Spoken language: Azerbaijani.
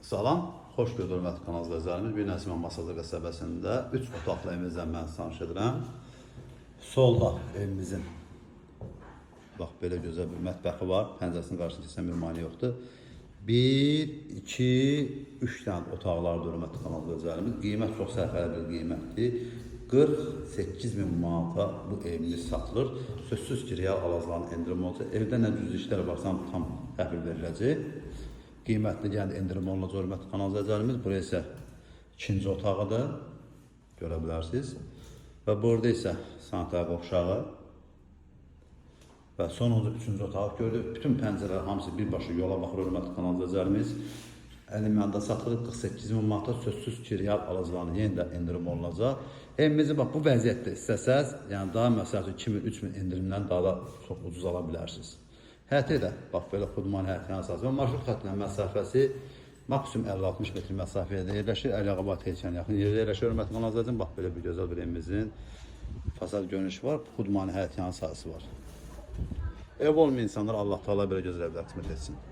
Salam, xoş gördük hörmətli kanal izləyicilərimiz. Bir Nəsimə Masazır qəsəbəsində 3 otaqlı evimizdən mən tanış edirəm. Solda evimizin bax belə gözəl bir mətbəxi var. Pəncərəsinin qarşısında keçən bir maneə yoxdur. 1, 2, 3 dənə otaqlardır, hörmətli kanal izləyicilərimiz. Qiymət çox sərfəli bir qiymətdir. 48 min manata bu evimiz satılır. Sözsüz ki, real alıcıların endirim olacaq. Evdə nə cüzi işlər varsa tam təhvil veriləcək. Qiymətli, yəni endirim olunacaq, hörmətli kanal izləyicilərimiz. Buraya isə ikinci otağıdır. Görə bilərsiniz. Və burada isə sanitar qovşağı və sonuncu üçüncü otağı gördük. Bütün pəncərələr hamısı birbaşa yola baxır, hörmətli kanal izləyicilərimiz. Əlimyanda satılır 48 min manata, sözsüz ki, real alıcılarına yenə də endirim olunacaq. Evimizi bax bu vəziyyətdə istəsəz, yəni daha məsəl üçün 2000, 3000 endirimdən daha da çox ucuz ala bilərsiniz. Həyəti də bax belə xudman həyətinə əsas və marşrut xəttinə məsafəsi maksimum 50-60 metr məsafədə yerləşir. Əli Ağabad heykəlinə yaxın yerdə yerləşir. Hörmətli kanal izləyicim, bax belə bir gözəl bir evimizin fasad görünüşü var. Xudmani həyət yanı sahəsi var. Ev olmayan insanlar Allah Taala belə gözəl evlər qismət etsin.